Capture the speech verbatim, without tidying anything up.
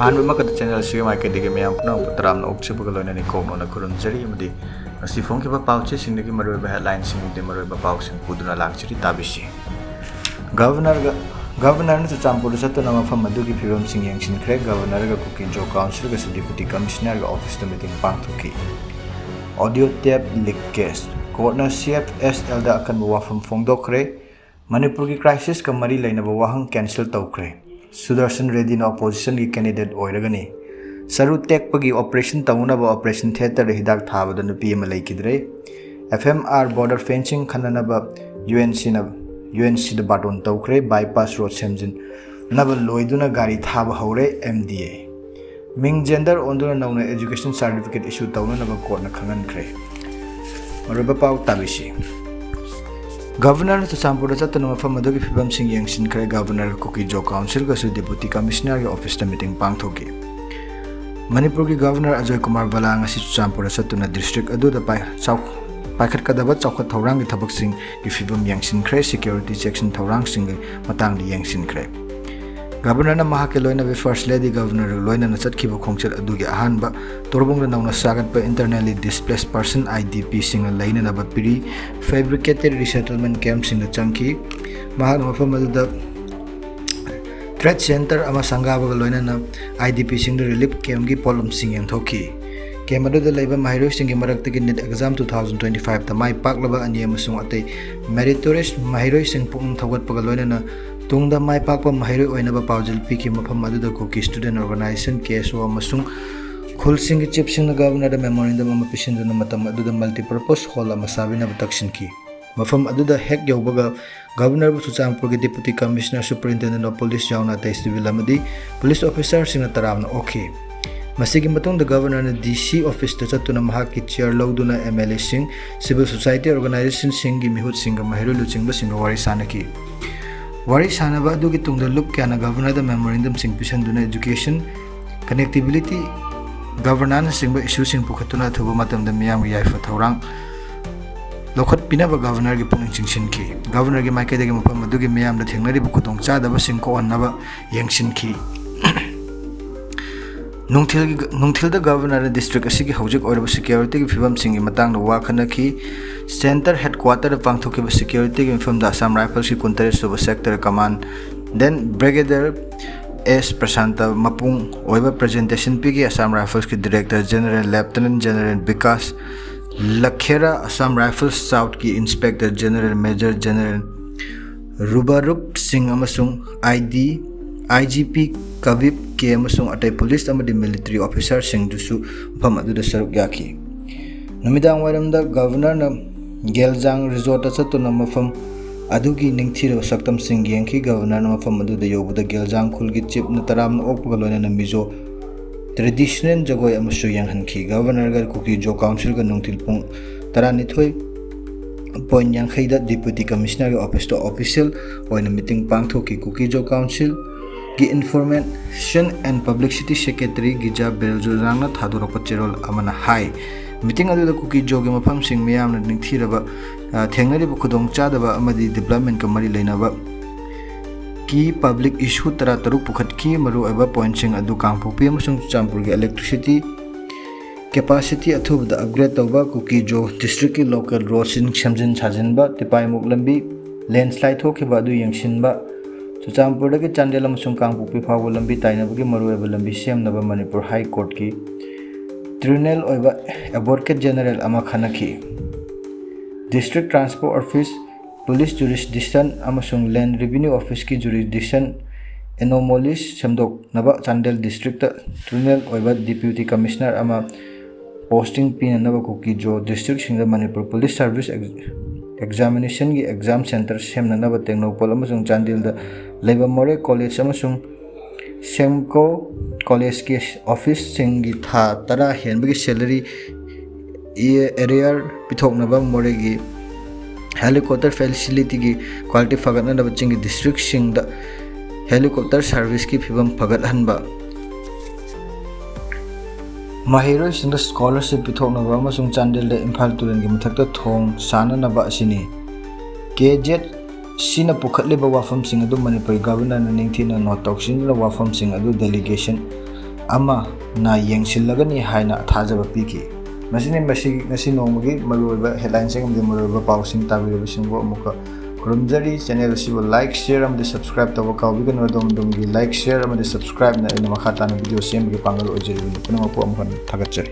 ꯑꯍꯥꯟꯕꯃꯛꯇꯗ ꯆꯦꯅꯦꯜꯁꯤꯒꯤ ꯃꯥꯏꯀꯩꯗꯒꯤ ꯃꯌꯥꯝ ꯄꯨꯝꯅꯃꯛꯄꯨ ꯇꯔꯥꯝꯅ ꯑꯣꯛꯆꯕꯒ ꯂꯣꯏꯅꯅ ꯏꯀꯣꯛꯅꯣꯅ ꯈꯨꯔꯨꯝꯖꯔꯤ ꯑꯃꯗꯤ ꯉꯁꯤ ꯐꯣꯡꯈꯤꯕ ꯄꯥꯎꯆꯦꯁꯤꯡꯗꯒꯤ ꯃꯔꯨꯑꯣꯏꯕ ꯍꯦꯗꯂꯥꯏꯟꯁꯤꯡ ꯑꯃꯗꯤ ꯃꯔꯨꯑꯣꯏꯕ ꯄꯥꯎꯁꯤꯡ ꯄꯨꯗꯨꯅ ꯂꯥꯛꯆꯔꯤ꯫ ꯇꯥꯕꯤꯁꯤ꯫ ꯒꯚꯔꯅꯔꯒ ꯒꯚꯔꯅꯔꯅ ꯆꯨꯔꯆꯥꯟꯄꯨꯔꯗ ꯆꯠꯇꯨꯅ ꯃꯐꯝ ꯑꯗꯨꯒꯤ ꯐꯤꯕꯝꯁꯤꯡ ꯌꯦꯡꯁꯤꯟꯈ꯭ꯔꯦ꯫ ꯒꯚꯔꯅꯔꯒ ꯀꯨꯀꯤ ꯖꯣ ꯀꯥꯎꯟꯁꯤꯜꯒꯁꯨ ꯗꯤꯄꯨꯇꯤ ꯀꯃꯤꯁꯅꯔꯒ ꯑꯣꯐꯤꯁꯇ ꯃꯤꯇꯤꯡ ꯄꯥꯡꯊꯣꯛꯈꯤ꯫ ꯑꯣꯗꯤꯑꯣ ꯇꯦꯞ ꯂꯤꯛ ꯀꯦꯁ꯫ ꯀꯣꯔꯠꯅ ꯁꯤ ꯑꯦꯐ ꯑꯦꯁ ꯑꯦꯜꯗ ꯑꯀꯟꯕ ꯋꯥꯐꯝ ꯐꯣꯡꯗꯣꯛꯈ꯭ꯔꯦ꯫ ꯃꯅꯤꯄꯨꯔꯒꯤ ꯀ꯭ꯔꯥꯏꯁꯤꯁꯀ ꯃꯔꯤ ꯂꯩꯅꯕ ꯋꯥꯍꯪ ꯀꯦꯟꯁꯦꯜ ꯇꯧꯈ꯭ꯔꯦ꯫ ꯁꯨꯗꯔꯁꯟ ꯔꯦꯗꯤꯅ ꯑꯣꯄꯣꯖꯤꯁꯟꯒꯤ ꯀꯦꯟꯗꯤꯗꯦꯠ ꯑꯣꯏꯔꯒꯅꯤ꯫ ꯁꯔꯨ ꯇꯦꯛꯄꯒꯤ ꯑꯣꯄꯔꯦꯁꯟ ꯇꯧꯅꯅꯕ ꯑꯣꯄꯔꯦꯁꯟ ꯊꯤꯌꯦꯇꯔꯗ ꯍꯤꯗꯥꯛ ꯊꯥꯕꯗ ꯅꯨꯄꯤ ꯑꯃ ꯂꯩꯈꯤꯗ꯭ꯔꯦ꯫ F M R border fencing ꯈꯟꯅꯅꯕ ꯌꯨ ꯑꯦꯟ ꯁꯤꯅ ꯌꯨ ꯑꯦꯟ ꯁꯤꯗ ꯕꯥꯔꯇꯣꯟ ꯇꯧꯈ꯭ꯔꯦ꯫ ꯕꯥꯏꯄꯥꯁ ꯔꯣꯗ ꯁꯦꯝꯖꯤꯟꯅꯕ ꯂꯣꯏꯗꯨꯅ ꯒꯥꯔꯤ ꯊꯥꯕ ꯍꯧꯔꯦ꯫ ꯑꯦꯝ ꯗꯤ ꯑꯦ ꯃꯤꯡ ꯖꯦꯟꯗꯔ ꯑꯣꯟꯗꯨꯅ ꯅꯧꯅ ꯑꯦꯖꯨꯀꯦꯁꯟ ꯁꯥꯔꯇꯤꯐꯤꯀꯦꯠ ꯏꯁꯨ ꯇꯧꯅꯅꯕ ꯀꯣꯔꯠꯅ ꯈꯪꯍꯟꯈ꯭ꯔꯦ꯫ ꯃꯔꯨꯑꯣꯏꯕ ꯄꯥꯎ ꯇꯥꯕꯤꯁꯤ꯫ ꯒꯚꯔꯅꯔꯅ ꯆꯨꯔꯆꯥꯟꯄꯨꯔꯗ ꯆꯠꯇꯨꯅ ꯃꯐꯝ ꯑꯗꯨꯒꯤ ꯐꯤꯕꯝꯁꯤꯡ ꯌꯦꯡꯁꯤꯟꯈ꯭ꯔꯦ꯫ ꯒꯚꯔꯅꯔꯒ ꯀꯨꯀꯤ ꯖꯣ ꯀꯥꯎꯟꯁꯤꯜꯒꯁꯨ ꯗꯤꯄꯨꯇꯤ ꯀꯃꯤꯁꯅꯔꯒꯤ ꯑꯣꯐꯤꯁꯇ ꯃꯤꯇꯤꯡ ꯄꯥꯡꯊꯣꯛꯈꯤ꯫ ꯃꯅꯤꯄꯨꯔꯒꯤ ꯒꯚꯔꯅꯔ ꯑꯖꯣꯏ ꯀꯨꯃꯥꯔ ꯕꯂꯥ ꯉꯁꯤ ꯆꯨꯔꯆꯥꯟꯄꯨꯔꯗ ꯆꯠꯇꯨꯅ ꯗꯤꯁꯇ꯭ꯔꯤꯛ ꯑꯗꯨꯗ ꯄꯥꯏ-, ꯆꯥꯎ-, ꯄꯥꯏꯈꯠꯀꯗꯕ ꯆꯥꯎꯈꯠ ꯊꯧꯔꯥꯡꯒꯤ ꯊꯕꯛꯁꯤꯡꯒꯤ ꯐꯤꯕꯝ ꯌꯦꯡꯁꯤꯟꯈ꯭ꯔꯦ꯫ ꯁꯦꯀ꯭ꯌꯨꯔꯤꯇꯤ ꯆꯦꯛꯁꯤꯟ ꯊꯧꯔꯥꯡꯁꯤꯡꯒꯤ ꯃꯇꯥꯡꯗ ꯌꯦꯡꯁꯤꯟꯈ꯭ꯔꯦ꯫ ꯒꯚꯔꯅꯔꯅ ꯃꯍꯥꯛꯀꯤ ꯂꯣꯏꯅꯕꯤ ꯐꯥꯔꯁ ꯂꯦꯗꯤ ꯒꯚꯔꯅꯔꯒ ꯂꯣꯏꯅꯅ ꯆꯠꯈꯤꯕ ꯈꯣꯡꯆꯠ ꯑꯗꯨꯒꯤ ꯑꯍꯥꯟꯕ ꯇꯣꯔꯕꯨꯡꯗ ꯅꯧꯅ ꯁꯥꯒꯠꯄ Internally Displaced Person, I D P ꯁꯤꯡꯅ ꯂꯩꯅꯅꯕ pre fabricated resettlement camp ꯁꯤꯡꯗ ꯆꯪꯈꯤ꯫ ꯃꯍꯥꯛꯅ ꯃꯐꯝ ꯑꯗꯨꯗ ꯇ꯭ꯔꯦꯠ ꯁꯦꯟꯇꯔ ꯑꯃ ꯁꯪꯒꯥꯕꯒ ꯂꯣꯏꯅꯅ I D P ꯁꯤꯡꯗ ꯔꯤꯂꯤꯐ ꯀꯦꯝꯒꯤ ꯄꯣꯠꯂꯝꯁꯤꯡ ꯌꯦꯟꯊꯣꯛꯈꯤ꯫ ꯀꯦꯝ ꯑꯗꯨꯗ ꯂꯩꯕ ꯃꯍꯩꯔꯣꯏꯁꯤꯡꯒꯤ ꯃꯔꯛꯇꯒꯤ neat exam two thousand twenty five ꯇ ꯃꯥꯏ ꯄꯥꯛꯂꯕ ꯑꯅꯤ ꯑꯃꯁꯨꯡ ꯑꯇꯩ meritorious ꯃꯍꯩꯔꯣꯏꯁꯤꯡ ꯄꯨꯛꯅꯤꯡ ꯊꯧꯒꯠꯄꯒ ꯂꯣꯏꯅꯅ ꯇꯨꯡꯗ ꯃꯥꯏ ꯄꯥꯛꯄ ꯃꯍꯩꯔꯣꯏ ꯑꯣꯏꯅꯕ ꯄꯥꯎꯖꯦꯜ ꯄꯤꯈꯤ꯫ ꯃꯐꯝ ꯑꯗꯨꯗ ꯀꯨꯀꯤ ꯁ꯭ꯇꯨꯗꯦꯟꯠ ꯑꯣꯔꯒꯅꯥꯏꯖꯦꯁꯟ, ꯀꯦ ꯑꯦꯁ ꯑꯣ ꯑꯃꯁꯨꯡ ꯈꯨꯜꯁꯤꯡꯒꯤ ꯆꯤꯐꯁꯤꯡꯅ ꯒꯚꯔꯅꯔꯗ ꯃꯦꯃꯣꯔꯦꯟꯗꯝ ꯑꯃ ꯄꯤꯁꯤꯟꯗꯨꯅ ꯃꯇꯝ ꯑꯗꯨꯗ ꯃꯜꯇꯤꯄꯔꯄꯁ ꯍꯣꯜ ꯑꯃ ꯁꯥꯕꯤꯅꯕ ꯇꯛꯁꯤꯟꯈꯤ꯫ ꯃꯐꯝ ꯑꯗꯨꯗ ꯍꯦꯛ ꯌꯧꯕꯒ ꯒꯚꯔꯅꯔꯕꯨ ꯆꯨꯔꯆꯥꯟꯄꯨꯔꯒꯤ deputy commissioner, superintendent of police ꯌꯥꯎꯅ ꯑꯇꯩ ꯁꯤꯚꯤꯜ ꯑꯃꯗꯤ ꯄꯨꯂꯤꯁ ꯑꯣꯐꯤꯁꯥꯔꯁꯤꯡꯅ ꯇꯔꯥꯝꯅ ꯑꯣꯛꯈꯤ꯫ ꯃꯁꯤꯒꯤ ꯃꯇꯨꯡꯗ ꯒꯚꯔꯅꯔꯅ ꯗꯤ ꯁꯤ ꯑꯣꯐꯤꯁꯇ ꯆꯠꯇꯨꯅ ꯃꯍꯥꯛꯀꯤ ꯆꯤꯌꯔ ꯂꯧꯗꯨꯅ ꯑꯦꯝ ꯑꯦꯜ ꯑꯦꯁꯤꯡ, ꯁꯤꯚꯤꯜ ꯁꯣꯁꯥꯏꯇꯤ ꯑꯣꯔꯒꯅꯥꯏꯖꯦꯁꯟꯁꯤꯡꯒꯤ ꯃꯤꯍꯨꯠꯁꯤꯡꯒ ꯃꯍꯩꯔꯣꯏ ꯂꯨꯆꯤꯡꯕꯁꯤꯡꯒ ꯋꯥꯔꯤ ꯁꯥꯅꯈꯤ꯫ ꯋꯥꯔꯤ ꯁꯥꯅꯕ ꯑꯗꯨꯒꯤ ꯇꯨꯡꯗ ꯂꯨꯞ ꯀꯌꯥꯅ ꯒꯚꯔꯅꯔꯗ ꯃꯦꯃꯣꯔꯦꯟꯗꯝꯁꯤꯡ ꯄꯤꯁꯤꯟꯗꯨꯅ education, connectivity, governance ꯅꯆꯤꯡꯕ ꯏꯁꯨꯁꯤꯡ ꯄꯨꯈꯠꯇꯨꯅ ꯑꯊꯨꯕ ꯃꯇꯝꯗ ꯃꯤꯌꯥꯝꯒꯤ ꯌꯥꯏꯐ ꯊꯧꯔꯥꯡ ꯂꯧꯈꯠꯄꯤꯅꯕ ꯒꯚꯔꯅꯔꯒꯤ ꯄꯨꯛꯅꯤꯡ ꯆꯤꯡꯁꯤꯟꯈꯤ꯫ ꯒꯚꯔꯅꯔꯒꯤ ꯃꯥꯏꯀꯩꯗꯒꯤ ꯃꯐꯝ ꯑꯗꯨꯒꯤ ꯃꯤꯌꯥꯝꯗ ꯊꯦꯡꯅꯔꯤꯕ ꯈꯨꯗꯣꯡꯆꯥꯗꯕꯁꯤꯡ ꯀꯣꯛꯍꯟꯅꯕ ꯌꯦꯡꯁꯤꯟꯈꯤ꯫ ꯅꯨꯡꯊꯤꯜꯒꯤ ꯅꯨꯡꯊꯤꯜꯗ Governorꯅ district ꯑꯁꯤꯒꯤ ꯍꯧꯖꯤꯛ ꯑꯣꯏꯔꯤꯕ securityꯒꯤ ꯐꯤꯕꯝꯁꯤꯡꯒꯤ ꯃꯇꯥꯡꯗ ꯋꯥ ꯈꯟꯅꯈꯤ꯫ Centre headquarterꯗ ꯄꯥꯡꯊꯣꯛꯈꯤꯕ securityꯒꯤ ꯃꯤꯐꯝꯗ Assam Riflesꯀꯤ ꯀꯨꯟꯇꯔꯦꯠ ꯁꯨꯕ Sector Commandant Brigadier S Prasanta ꯃꯄꯨꯡ ꯑꯣꯏꯕ presentation ꯄꯤꯈꯤ꯫ Assam Riflesꯀꯤ Director General Lieutenant General Vikas ꯂꯈꯦꯔꯥ, Assam Rifles Southꯀꯤ Inspector General Major General ꯔꯨꯕꯥꯔꯨꯞ ꯁꯤꯡ ꯑꯃꯁꯨꯡ ID, IGP ꯀꯕꯤꯞ ꯀꯦ ꯑꯃꯁꯨꯡ ꯑꯇꯩ police ꯑꯃꯗꯤ military officerꯁꯤꯡꯗꯨꯁꯨ ꯃꯐꯝ ꯑꯗꯨꯗ ꯁꯔꯨꯛ ꯌꯥꯈꯤ꯫ ꯅꯨꯃꯤꯗꯥꯡ ꯋꯥꯏꯔꯝꯗ Governorꯅ ꯒꯦꯜꯖꯥꯡ resortꯇ ꯆꯠꯇꯨꯅ ꯃꯐꯝ ꯑꯗꯨꯒꯤ ꯅꯤꯡꯊꯤꯔꯕ ꯁꯛꯇꯝꯁꯤꯡ ꯌꯦꯡꯈꯤ꯫ Governorꯅ ꯃꯐꯝ ꯑꯗꯨꯗ ꯌꯧꯕꯗ ꯒꯦꯜꯖꯥꯡ ꯈꯨꯜꯒꯤ chiefꯅ ꯇꯔꯥꯝꯅ ꯑꯣꯛꯄꯒ ꯂꯣꯏꯅꯅ ꯃꯤꯖꯣ traditional ꯖꯒꯣꯏ ꯑꯃꯁꯨ ꯌꯦꯡꯍꯟꯈꯤ꯫ Governorꯒ Kuki-Zo Councilꯒ ꯅꯨꯡꯊꯤꯜ ꯄꯨꯡ ꯇꯔꯥꯅꯤꯊꯣꯏ point ꯌꯥꯡꯈꯩꯗ Deputy Commissionerꯒꯤ officeꯇ official ꯑꯣꯏꯅ meeting ꯄꯥꯡꯊꯣꯛꯈꯤ꯫ Kuki-Zo Councilꯒꯤ Information and Publicity Secretary ꯒꯤꯖꯥ ꯕꯦꯜꯖꯣꯖꯥꯡꯅ ꯊꯥꯗꯣꯔꯛꯄ ꯆꯦꯔꯣꯜ ꯑꯃꯅ ꯍꯥꯏ, meeting ꯑꯗꯨꯗ Kuki-Zoꯒꯤ ꯃꯐꯝꯁꯤꯡ ꯃꯤꯌꯥꯝꯅ ꯅꯤꯡꯊꯤꯔꯕ, ꯑ, ꯊꯦꯡꯅꯔꯤꯕ ꯈꯨꯗꯣꯡꯆꯥꯗꯕ ꯑꯃꯗꯤ developmentꯀ ꯃꯔꯤ ꯂꯩꯅꯕ key public issue ꯇꯔꯥꯇꯔꯨꯛ ꯄꯨꯈꯠꯈꯤ꯫ ꯃꯔꯨꯑꯣꯏꯕ pointꯁꯤꯡ ꯑꯗꯨ ꯀꯥꯡꯄꯣꯛꯄꯤ ꯑꯃꯁꯨꯡ ꯆꯨꯔꯆꯥꯟꯄꯨꯔꯒꯤ electricity capacity ꯑꯊꯨꯕꯗ upgrade ꯇꯧꯕ, Kuki-Zo districtꯀꯤ local roadꯁꯤꯡ ꯁꯦꯝꯖꯤꯟ ꯁꯥꯖꯤꯟꯕ, ꯇꯤꯄꯥꯏꯃꯨꯛ ꯂꯝꯕꯤ landslide ꯊꯣꯛꯈꯤꯕ ꯑꯗꯨ ꯌꯦꯡꯁꯤꯟꯕ, ꯆꯨꯔꯆꯥꯟꯄꯨꯔꯗꯒꯤ ꯆꯥꯟꯗꯦꯜ ꯑꯃꯁꯨꯡ ꯀꯥꯡꯄꯣꯛꯄꯤ ꯐꯥꯎꯕ ꯂꯝꯕꯤ ꯇꯥꯏꯅꯕꯒꯤ ꯃꯔꯨꯑꯣꯏꯕ ꯂꯝꯕꯤ ꯁꯦꯝꯅꯕ Manipur High Courtꯀꯤ tribunal ꯑꯣꯏꯕ advocate general ꯑꯃ ꯈꯟꯅꯈꯤ꯫ District Transport Office, Police Jurisdiction ꯑꯃꯁꯨꯡ Land Revenue Officeꯀꯤ jurisdiction anomalies ꯁꯦꯝꯗꯣꯛꯅꯕ Chandel districtꯇ tribunal ꯑꯣꯏꯕ Deputy Commissioner ꯑꯃ posting ꯄꯤꯅꯅꯕ Kuki-Zo districtꯁꯤꯡꯗ Manipur Police Service Ex-, Examinationꯒꯤ exam centre ꯁꯦꯝꯅꯅꯕ Tengnoupal ꯑꯃꯁꯨꯡ ꯆꯥꯟꯗꯦꯜꯗ ꯂꯩꯕ ꯃꯣꯔꯦ College ꯑꯃꯁꯨꯡ ꯁꯦꯝꯀꯣ Collegeꯀꯤ officeꯁꯤꯡꯒꯤ ꯊꯥ ꯇꯔꯥ ꯍꯦꯟꯕꯒꯤ salary arrear ꯄꯤꯊꯣꯛꯅꯕ, ꯃꯣꯔꯦꯒꯤ helicopter facilityꯒꯤ quality ꯐꯒꯠꯅꯅꯕ ꯆꯤꯡꯒꯤ districtꯁꯤꯡꯗ helicopter serviceꯀꯤ ꯐꯤꯕꯝ ꯐꯒꯠꯍꯟꯕ, ꯃꯍꯩꯔꯣꯏꯁꯤꯡꯗ scholarship ꯄꯤꯊꯣꯛꯅꯕ ꯑꯃꯁꯨꯡ ꯆꯥꯟꯗꯦꯜꯗ ꯏꯝꯐꯥꯜ ꯇꯨꯔꯦꯜꯒꯤ ꯃꯊꯛꯇ ꯊꯣꯡ ꯁꯥꯅꯅꯕ ꯑꯁꯤꯅꯤ꯫ KZCꯅ ꯄꯨꯈꯠꯂꯤꯕ ꯋꯥꯐꯝꯁꯤꯡ ꯑꯗꯨ ꯃꯅꯤꯄꯨꯔꯒꯤ Governorꯅ ꯅꯤꯡꯊꯤꯅ note ꯇꯧꯁꯤꯟꯗꯨꯅ ꯋꯥꯐꯝꯁꯤꯡ ꯑꯗꯨ delegation ꯑꯃꯅ ꯌꯦꯡꯁꯤꯜꯂꯒꯅꯤ ꯍꯥꯏꯅ ꯊꯥꯖꯕ ꯄꯤꯈꯤ꯫ ꯃꯁꯤꯅꯤ ꯃꯁꯤ ꯉꯁꯤ ꯅꯣꯡꯃꯒꯤ ꯃꯔꯨꯑꯣꯏꯕ headlineꯁꯤꯡ ꯑꯃꯗꯤ ꯃꯔꯨꯑꯣꯏꯕ ꯄꯥꯎꯁꯤꯡ꯫ ꯇꯥꯕꯤꯔꯤꯕꯁꯤꯡꯕꯨ ꯑꯃꯨꯛꯀ ꯈꯨꯔꯨꯝꯖꯔꯤ꯫ Channel ꯑꯁꯤꯕꯨ like, share ꯑꯃꯗꯤ subscribe ꯇꯧꯕ ꯀꯥꯎꯕꯤꯒꯅꯨ꯫ ꯑꯗꯣꯝ ꯑꯗꯣꯝꯒꯤ like, share ꯑꯃꯗꯤ subscribeꯅ ꯑꯩꯅ ꯃꯈꯥ ꯇꯥꯅ video ꯁꯦꯝꯕꯒꯤ ꯄꯥꯡꯒꯜ ꯑꯣꯏꯖꯔꯤꯕꯅꯤ꯫ ꯄꯨꯝꯅꯃꯛꯄꯨ ꯑꯃꯨꯛ ꯍꯟꯅ ꯊꯥꯒꯠꯆꯔꯤ꯫